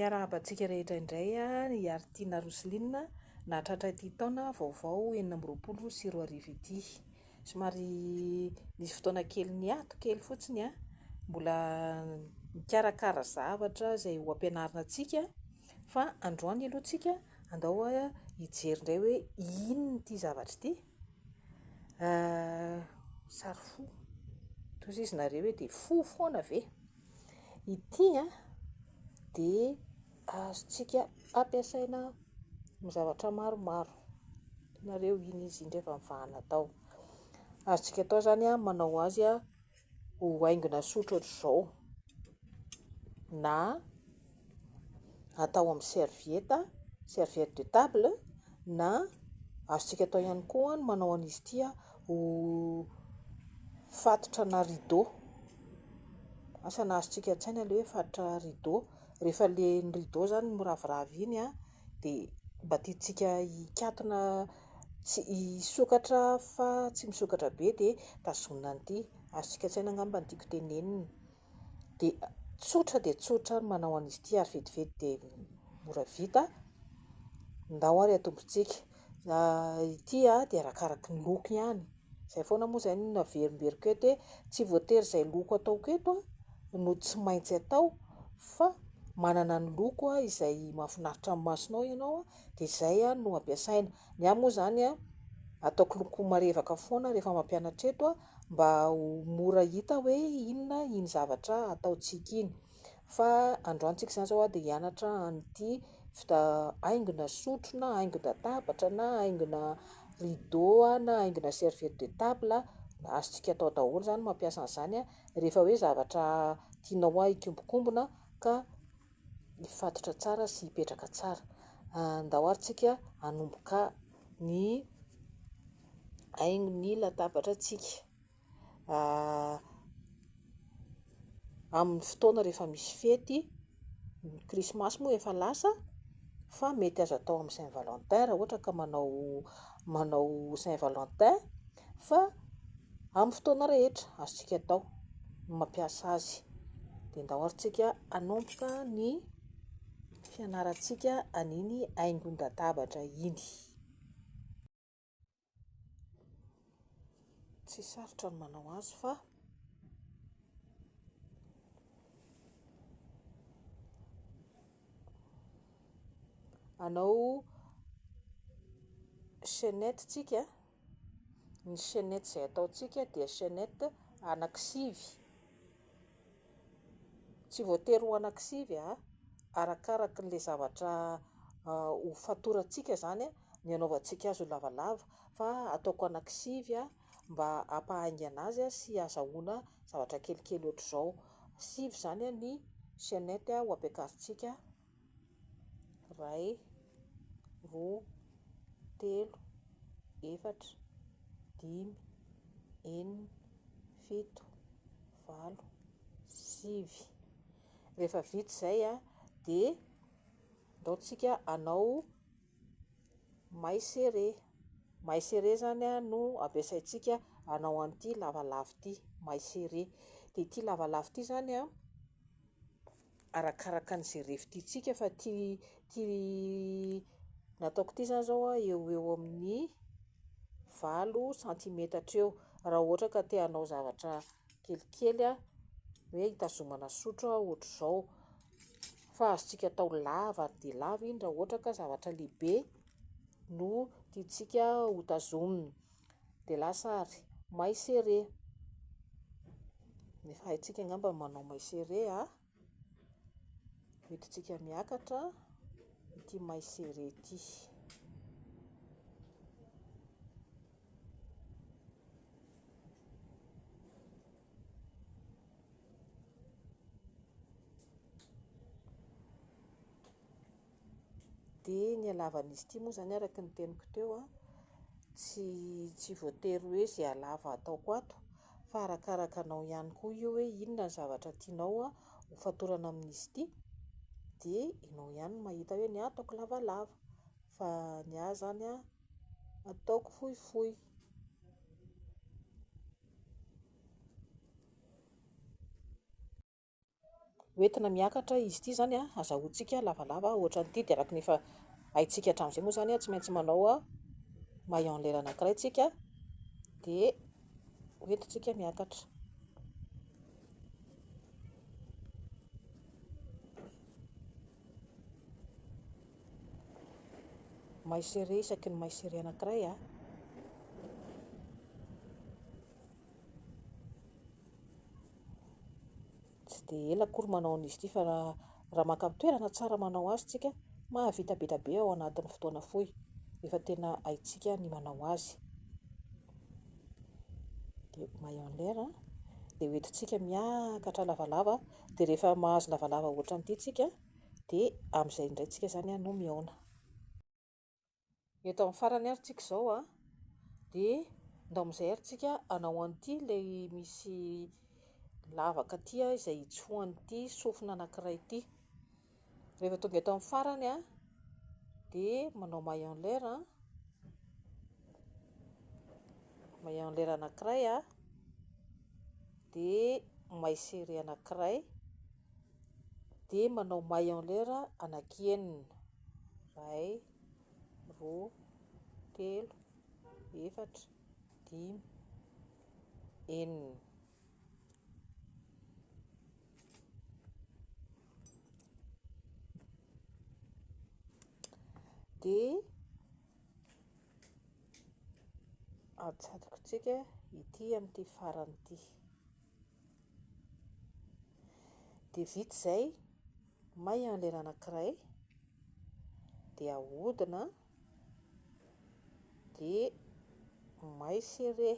Miarahaba antsika rehetra indray i Haritiana Roseline nahatratra ity taona vaovao 2026 ity. Somary nisy fotoana kely niato kely fotsiny, mbola nikarakara zavatra izay ho ampianarina antsika fa androany aloha tsika andao hijery indray hoe inona ity zavatra ity. Sary fo, toa izy nareo hoe dia fo foana ve? Ity dia azontsika ampiasaina amin'ny zavatra maromaro. Hitanareo iny izy iny rehefa mivahana tao. Azontsika atao izany manao azy ho haingona sotro ohatr'izao na atao amin'ny serviette, serviette de table na azontsika atao ihany koa ny manao an'izy ity ho fatotra ana rideau. Asa na azontsika an-tsaina ilay hoe fatotra rideau. Rehefa ilay ny rideau izany miraviravy iny dia mba tiantsika hikatona tsy hisokatra fa tsy misokatra be dia tazonina an'ity. Azontsika an-tsaina angamba ny tiako tenenina. Dia tsotra dia tsotra ny manao an'izy ity ary vetivety dia mora vita. Ndao ary atombotsika. Ity dia arakaraky ny loko ihany. Izay foana moa izay no averimberiko eto hoe tsy voatery izay loko ataoko eto no tsy maintsy atao fa manana ny loko izay mahafinaritra ny masonao ianao dia izay no ampiasaina. Ny ahy moa izany ataoko loko marevaka foana rehefa mampianatra eto mba ho mora hita hoe inona iny zavatra ataontsika iny. Fa androany tsika izany izao dia hianatra an'ity haingona sotro na haingon-databatra na haingona rideau na haingona serviette de table. Azontsika atao daholo izany mampiasa an'izany rehefa hoe zavatra tianao hikombokombona ka hifatotra tsara sy hipetraka tsara. Andao ary tsika hanomboka ny haingon'ny latabatra antsika. Amin'ny fotoana rehefa misy fety, ny krismasy moa efa lasa fa mety azo atao amin'ny saint valentin raha ohatra ka manao manao saint valentin fa amin'ny fotoana rehetra azontsika atao ny mampiasa azy. Dia ndao ary tsika hanomboka ny fianarantsika an'iny haingon-databatra iny. Tsy sarotra ny manao azy fa hanao chaînette tsika, ny chaînette izay ataontsika dia chaînette anankisivy. Tsy voatery ho anankisivy a, arakarak'ilay zavatra ho fatorantsika izany ny hanaovantsika azy ho lavalava fa ataoko anankisivy mba hampahaingana azy sy hahazahoana zavatra kelikely ohatr'izao. Sivy izany ny chaînette ho ampiakarintsika, iray, roa, telo, efatra, dimy, enina, fito, valo, sivy. Rehefa vita izay dia ndao tsika hanao maille serrée. Maille serrée izany no ampiasaintsika hanao an'ity lavalava ity, maille serrée. Dia ity lavalava ity izany arakaraka an'izay refy tiantsika fa ity ity nataoko ity izany izao eo ho eo amin'ny valo santimetatra eo. Raha ohatra ka te hanao zavatra kelikely hoe hitazomana sotro ohatr'izao. Fa azontsika atao lava dia lava iny raha ohatra ka zavatra lehibe no tiantsika ho tazomina. Dia lasa ary maille serrée. Efa haintsika angamba ny manao maille serrée a. Hoentintsika miakatra ity maille serrée ity. Dia ny halavan'izy ity moa izany araka ny teniko teo, tsy tsy voatery hoe izay halava ataoko ato fa arakaraka anao ihany koa io hoe inona ny zavatra tianao ho fatorana amin'izy ity dia ianao ihany no mahita hoe ny ahy ataoko lavalava fa ny ahy izany ataoko fohifohy. Hoentina miakatra izy ity izany, azahoantsika lavalava ohatran'ity. Dia araka ny efa haintsika hatramin'izay moa izany, tsy maintsy manao maille en l'air anankiray tsika, dia hoentintsika miakatra. Maille serré isaky ny maille serré anankiray. Tsy dia ela akory manao an'izy ity fa raha maka toerana tsara manao azy tsika, mahavita be dia be ao anatin'ny fotoana fohy, rehefa tena haintsika ny manao azy. Dia maille en l'air, dia hoentintsika miakatra lavalava, dia rehefa mahazo lavalava ohatran'ity tsika, dia amin'izay indray tsika izany no mihaona. Eto amin'ny farany ary tsika izao a, dia ndao amin'izay ary tsika hanao an'ity ilay misy lavaka ity a, izay hitsohan'ity sofina anankiray ity. Rehefa tonga eto amin'ny farany a, dia manao maille en l'air a, maille en l'air anankiray a, dia maille serré anankiray, dia manao maille en l'air anankienina, iray, roa, telo, efatra, dimy, enina. Dia atsatokontsika ity amin'ity farany ity. Dia vita izay, maille en l'air anankiray, dia ahodina, dia maille serré.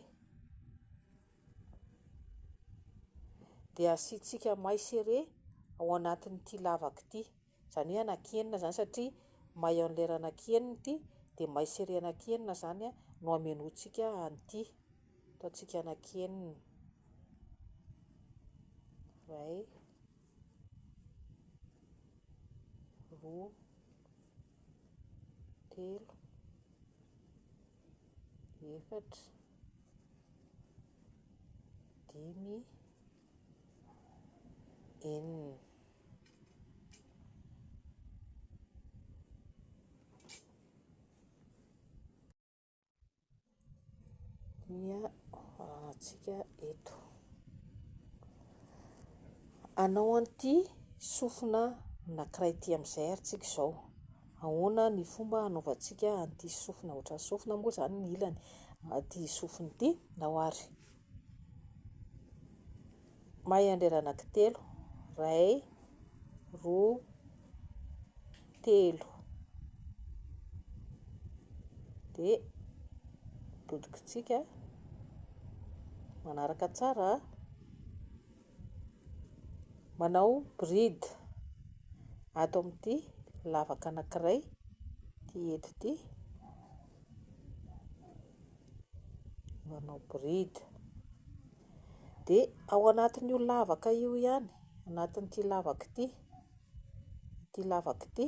Dia asiantsika maille serré ao anatin'ity lavaka ity, izany hoe anankienina izany satria maille en l'air anankienina ity, dia maille serré anankienina izany no hamenoantsika an'ity. Ataontsika anankienina. Iray, roa, telo, efatra, dimy, enina. Dia antsika eto. Hanao an'ity sofina anankiray ity amin'izay ary tsika izao. Ahoana ny fomba hanaovantsika an'ity sofina, ohatran'ny sofina moa izany ny ilany, ity sofina ity, ndao ary. Mahay handray anankitelo, iray, roa, telo. Dia atodikitsika manaraka tsara, manao bride ato amin'ity lavaka anankiray ity eto ity. Manao bride. Dia ao anatin'io lavaka io ihany, anatin'ity lavaka ity, ity lavaka ity,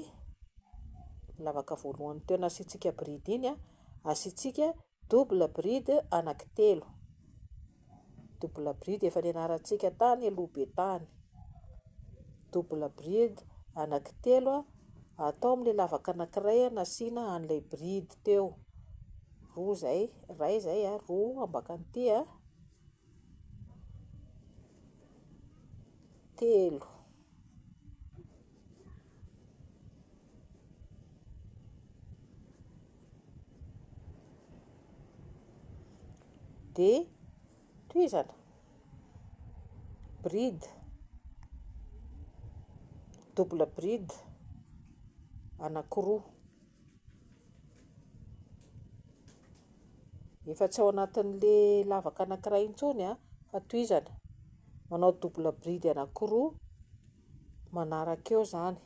lavaka voalohany teo nasiantsika bride iny an, asiantsika double bride anankitelo. Double bride efa nianarantsika tany aloha be tany. Double bride anankitelo atao amin'ilay lavaka anankiray nasiana an'ilay bride teo. Roa izay, iray izay, roa ambakan'ity. Telo. Dia tohizana. Bride. Double bride anankiroa. Efa tsy ao anatin'le lavaka anankiray intsony an, fa tohizana. Manao double bride anankiroa manaraka eo izany.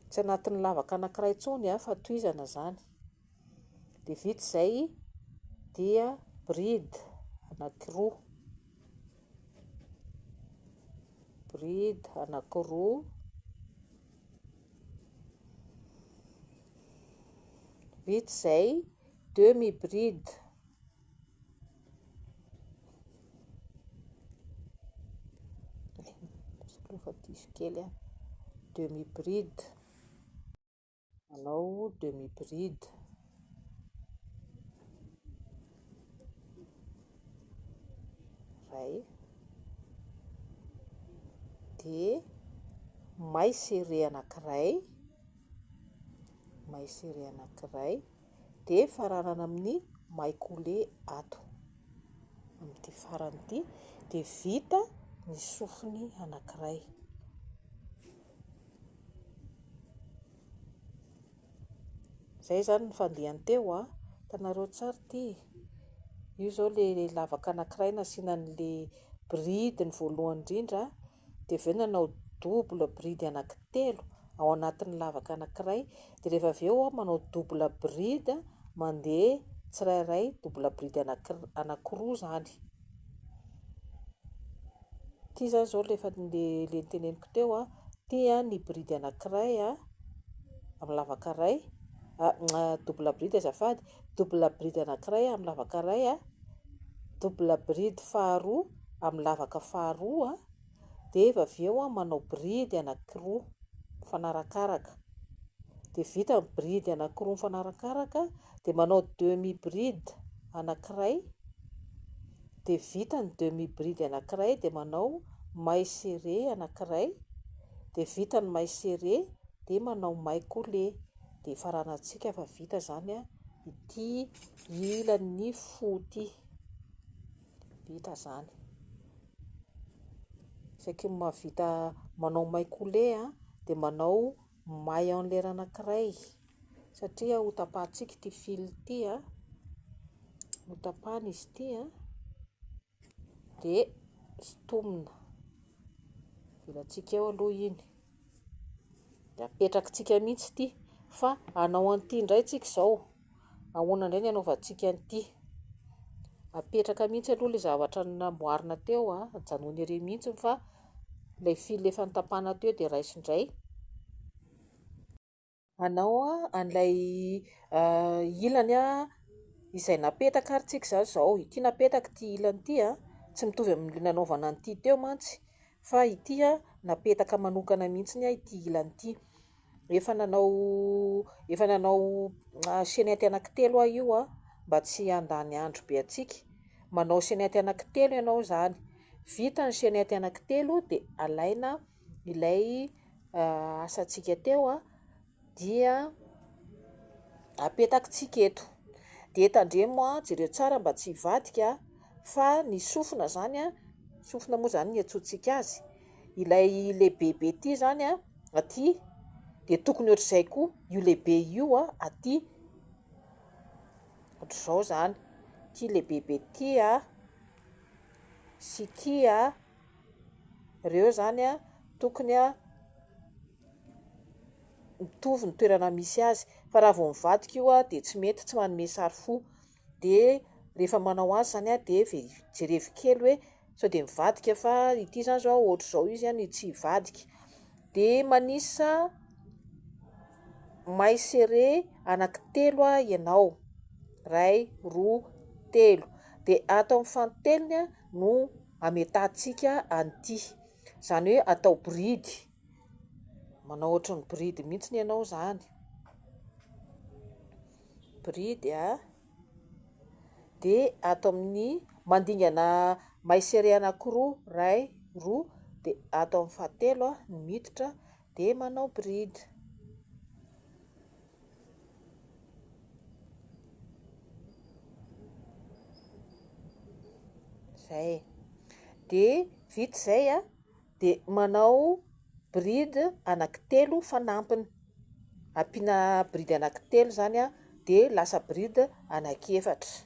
Tsy anatin'ny lavaka anankiray intsony an, fa tohizana izany. Dia vita izay dia bride anankiroa. Bride anankiroa. Vita izay, demi bride. Efa diso kely aho. Demi bride. Manao demi bride. Iray. Dia maille serrée anankiray. Maille serrée anankiray. Dia faranana amin'ny maille coulée ato. Amin'ity farany ity. Dia vita ny sofiny anankiray. Izay izany ny fandehany teo a. Hitanareo tsara ity. Io izao ilay lavaka anankiray nasiana an'ilay bride ny voalohany indrindra. Dia avy eo nanao double bride anankitelo ao anatin'ny lavaka anankiray. Dia rehefa avy eo manao double bride mandeha tsirairay double bride anankiroa izany. Ity izany izao ilay efa ilay noteneniko teo a. Ity ny bride anankiray amin'ny lavaka iray, double bride azafady, double bride anankiray amin'ny lavaka iray, double bride faharoa amin'ny lavaka faharoa, dia efa avy eo manao bride anankiroa mifanarakaraka. Dia vita ny bride anankiroa mifanarakaraka dia manao demi bride anankiray, dia vita ny demi bride anankiray dia manao maille serrée anankiray, dia vita ny maille serrée dia manao maille coulée. Dia faranantsika fa vita izany ity ilan'ny fo ity. Vita izany. Isaky ny mahavita manao maille coulée dia manao maille en l'air anankiray satria ho tapahantsika ity fil ity, ho tapahana izy ity dia sintomina. Avelantsika eo aloha iny. Dia apetrakitsika mihitsy ity fa hanao an'ity indray tsika izao. Ahoana indray ny hanaovantsika an'ity? Apetraka mihitsy aloha ilay zavatra namboarina teo, ajanony ery mihitsy fa ilay fil efa notapahana teo dia raiso indray. Hanao an'ilay ilany izay napetaka ary tsika izany izao. Ity napetaka ity ilany ity, tsy mitovy amin'ilay nanaovana an'ity teo mantsy fa ity napetaka manokana mihitsy ity ilany ity. Efa nanao efa nanao chaînette anankitelo aho io mba tsy handany andro be antsika. Manao chaînette anankitelo ianao izany. Vita ny chaînette anankitelo dia alaina ilay asantsika teo dia apetakitsika eto. Dia tandremo, jereo tsara mba tsy hivadika fa ny sofina izany, sofina moa izany no iantsoantsika azy, ilay lehibebe ity izany aty dia tokony ohatr'izay koa io lehibe io aty, ohatr'izao izany, ity lehibebe ity sy ity. Ireo izany tokony mitovy ny toerana misy azy fa raha vao mivadika io dia tsy mety, tsy manome sary fo. Dia rehefa manao azy izany dia jerevo kely hoe sao dia mivadika fa ity izany izao ohatr'izao izy no tsy hivadika. Dia manisa maille serrée anankitelo ianao, iray, roa, telo. Dia ato amin'ny fanintelony no ametahantsika an'ity, izany hoe atao bride, manao ohatran'ny bride mihitsy ianao izany, bride a, dia ato amin'ny mandingana maille serrée anankiroa, iray, roa, dia ato amin'ny fahatelo no miditra dia manao bride. Zay. Dia vita izay a, dia manao bride anankitelo fanampiny. Ampiana bride anankitelo izany a, dia lasa bride anankiefatra.